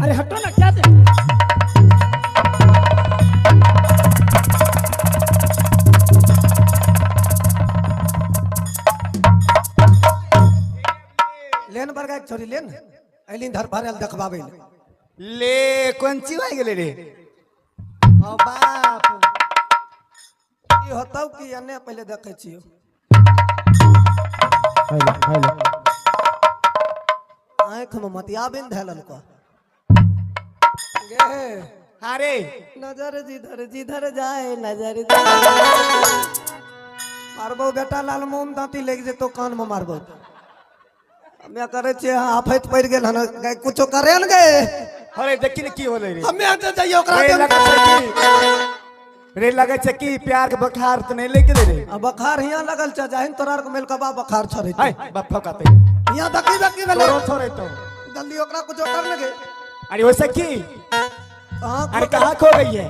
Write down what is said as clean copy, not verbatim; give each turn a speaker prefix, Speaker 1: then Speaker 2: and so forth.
Speaker 1: अरे हटो ना, क्या दे?
Speaker 2: लेन बड़का एक छोरी लेन ऐलिन धर भरल देखबाबै ले।
Speaker 3: ले कोन चीज आइ गेलै रे? ओ बाप,
Speaker 2: ई होतौ कि एने पहिले देखै छियौ।
Speaker 1: हेलो हेलो,
Speaker 2: आँखि में मतियाबिन धए लेलको गे।
Speaker 3: अरे
Speaker 2: नजर जिधर जिधर जाए नजर मारबो बेटा, लाल मोम दाँती लागि जेतौ कान में मारबो। हमे करै छियै, आफैत पड़ि गेल हन गै, कुछो करे ने गे।
Speaker 3: अरे देखी ने की होलै रे।
Speaker 2: हमे तऽ जइयो ओकरा
Speaker 3: रे
Speaker 2: देम।
Speaker 3: लगै छै की रे, लगै छै की प्यार के बोखार तऽ नहि लागि गेलै रे?
Speaker 2: आ बखार हियाँ लगल छै, जाहिन तोरा आरके मेलकबा बखार छड़ै।
Speaker 3: हाय बाप फकाते।
Speaker 2: हियाँ देखी देखी भेलै।
Speaker 3: तोरो छोड़े तो।
Speaker 2: जल्दी ओकरा कुछो कर ने गे।
Speaker 3: अरे वैसे की
Speaker 2: कहाँ
Speaker 3: अरे कहाँ खो गई है?